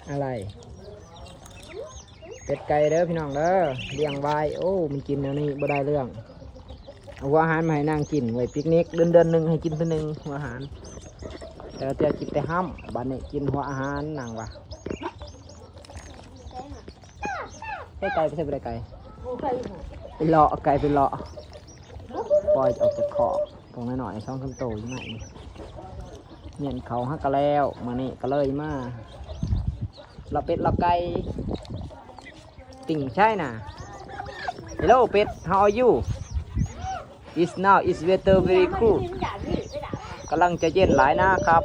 ອາໄລ ເປັດໄກ່ເດີພີ່ນ້ອງເດີ ລ້ຽງໄວ້. ໂອ້ ມັນກິນແນວນີ້ບໍ່ໄດ້ເລື່ອງ. ເອົາຫົວອາຫານມາໃຫ້ນາງກິນ ໄວ້ປິກນິກ ເດືອນ ເດືອນໜຶ່ງໃຫ້ກິນເທື່ອໜຶ່ງຫົວອາຫານ. ແຕ່ລະເທື່ອກິນແຕ່ຫ້ຳ ບັດນີ້ກິນຫົວອາຫານນາງວ່າ. ໄກ່ໄກ່ ໄປໃສບໍ່ໄດ້ໄກ່ ໄປເລາະ ໄກ່ໄປເລາະ ປ່ອຍອອກຈາກຄອກ. ພວກນ້ອຍໆ ສອງສາມໂຕຢູ່ໃນນີ້ ມ້ຽນເຂົ້າຫາກະແລ້ວ. ມື້ນີ້ກະເລີຍມາເລາະເປັດເລາະໄກ່ ຕິ່ງໄຊນາ. Hello ເປັດ how are you? It's now it's weather very cool. ກຳລັງຈະເຢັນຫຼາຍນາຄັບ.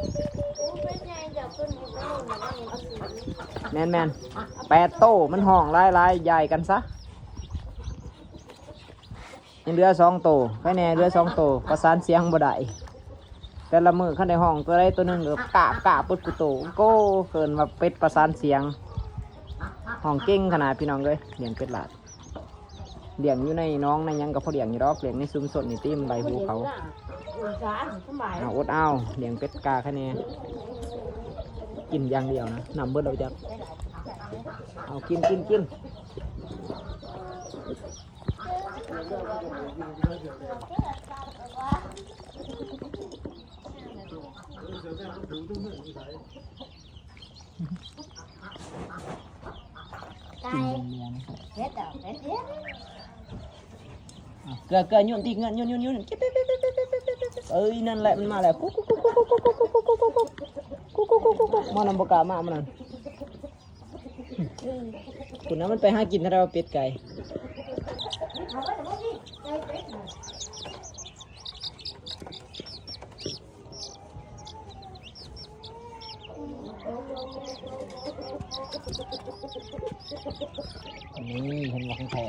ແມ່ນໆ ແປດໂຕ ມັນຮ້ອງຫຼາຍໆ ຢາຍກັນຊະ. ຍັງເຫຼືອສອງໂຕ ໃຄແນ່ເຫຼືອສອງໂຕ ປະສານສຽງບໍ່ໄດ້. ແຕ່ລະມື້ຄັນໄດ້ຮ້ອງໂຕໃດໂຕໜຶ່ງກໍກາບກາບເບິດຄູ່ໂຕ. ໂອ້ ເອີ້ນວ່າເປັດປະສານສຽງ ຮ້ອງເກັ່ງຂະໜາດ ພີ່ນ້ອງເອີຍ. ລ້ຽງເປັດລາດ ລ້ຽງຢູ່ໃນໜອງໃນຫຍັງກໍພໍລ້ຽງຢູ່ດອກ ລ້ຽງໃນຊຸມຊົນນີ້ຕິ ມັນໄຫຼຫູເຂົາ. ເອົາ ອົດເອົາ ລ້ຽງເປັດກາຄະແນ່ ກິນຢ່າງດຽວນະ ນ້ຳເບິດແລ້ວຈັກ. ເອົາ ກິນ ກິນ ກິນ. ໄກ່ ກິນແດງໆ ເຮັດດອກເຮັດດຽວ. ເກືອ ເກືອ ຫຍຸນຕິ ຫຍຸນ ຫຍຸນ ຫຍຸນ ເອີຍ ນັ້ນແຫຼະ ມັນມາແລ້ວ ກຸກ ກຸກ ກຸກ ມານຳບໍ່ກ້າມາ ມັນນັ້ນ. ພຸ້ນນະ ມັນໄປຫາກິນແຖວເປັດໄກ່. ນີ້ ເຫັນບໍ່ ຂອງແທ້.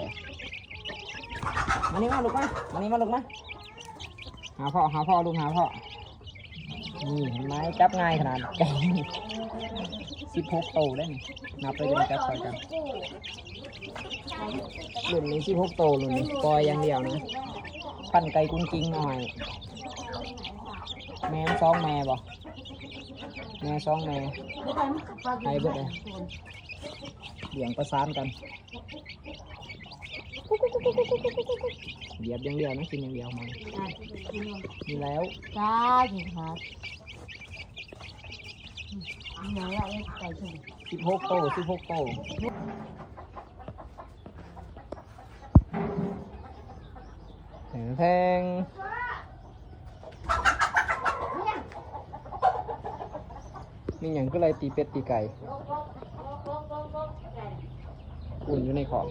ມານີ້ມາລູກມາ ມານີ້ມາລູກມາ. ຫາພໍ່ ຫາພໍ່ລູກ ຫາພໍ່. ນີ້ເຫັນໄໝ ຈັບງ່າຍຂະໜາດ ສິບຫົກໂຕເດ້ນີ້ ນັບໄປເບິ່ງ ຈັບຊ່ອຍກັນ. ລຸ້ນນີ້ສິບຫົກໂຕ ລຸ້ນນີ້ປ່ອຍຢ່າງດຽວນະ. ພັນໄກ່ກຸ້ງກິ້ງນ້ອຍ ແມ່ມັນສອງແມ່ບໍ່ ແມ່ສອງແມ່ ໄຂ່ເບິດເລີຍ. ລ້ຽງປະສານກັນ ຢຽບຢ່າງດຽວນະ ກິນຢ່າງດຽວມັນ. ນີ້ແລ້ວ ຈ້າ ກິນຫາ ນີ້ແລ້ວ ໄກ່ ສິບຫົກໂຕ ສິບຫົກໂຕ. ແພງ ແພງ ມີຫຍັງຄືໄລ່ຕີເປັດຕີໄກ່ ອຸ່ນຢູ່ໃນຄອກ.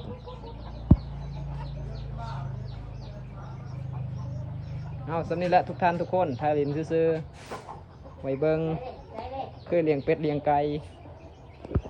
ເອົາ ສ່ຳນີ້ແຫຼະທຸກທ່ານທຸກຄົນ ຖ່າຍຫຼິ້ນຊື່ໆ ໄວ້ເບິ່ງ ເຄີຍລ້ຽງເປັດລ້ຽງໄກ່.